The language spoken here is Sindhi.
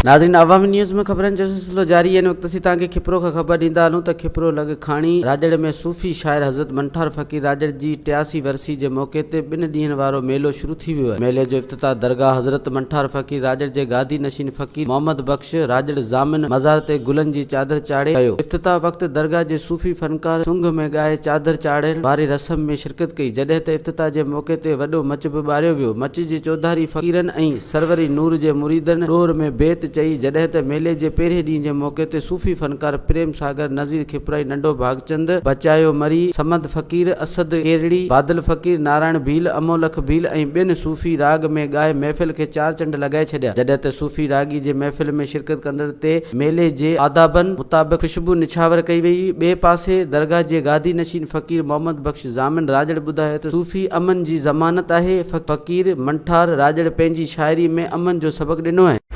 ناظرين عوامي نيوز ۾ خبرن جو سلسلو جاري آهي ان وقت اسين توهان کي کپرو کان خبر ڏيندا هلون ته کپرو لڳ کاڻي راڄڙ ۾ صوفي شاعر حضرت منٺار فقير راڄڙ جي 83 ورسي جي موقعي تي ٻن ڏينهن وارو ميلو شروع ٿي ويو آهي ميلي جو افتتاح درگاهه حضرت منٺار فقير راڄڙ جي گادي نشين فقير محمد بخش راڄڙ ضامن مزار تي گلن جي چادر چاڙهي ڪيو. افتتاح وقت درگاهه جي صوفي فنڪار سنگهه ۾ ڳائي چادر چاڙهڻ واري رسم ۾ شرڪت ڪئي جڏهن ته افتتاح جي موقعي تي وڏو مچ به ٻاريو ويو مچ جي چوڌاري فقيرن ۽ سروري نور جي مريدن ڏور ۾ بيت چئي، جڏهن ته ميلي جي پهرين ڏينهن جي موقعي تي صوفي فنڪار پريم ساگر، نذير کپرائي، ننڍو ڀاڳچند، بچايو مري، صمد فقير، اسد ڪيرڙي، بادل فقير، نارائڻ ڀيل، امولک ڀيل ۽ ٻين صوفي راڳ ۾ ڳائي محفل کي چار چنڊ لڳائي ڇڏيا، جڏهن ته صوفي راڳي جي محفل ۾ شرڪت ڪندڙ تي ميلي جي آدابن مطابق خوشبو نڇاور ڪئي وئي، ٻئي پاسي درگاهه جي گادي نشين فقير محمد بخش ضامن راڄڙ ٻڌايو ته صوفي امن جي ضمانت آهي، فقير منٺار راڄڙ پنهنجي شاعري ۾ امن جو سبق ڏنو آهي.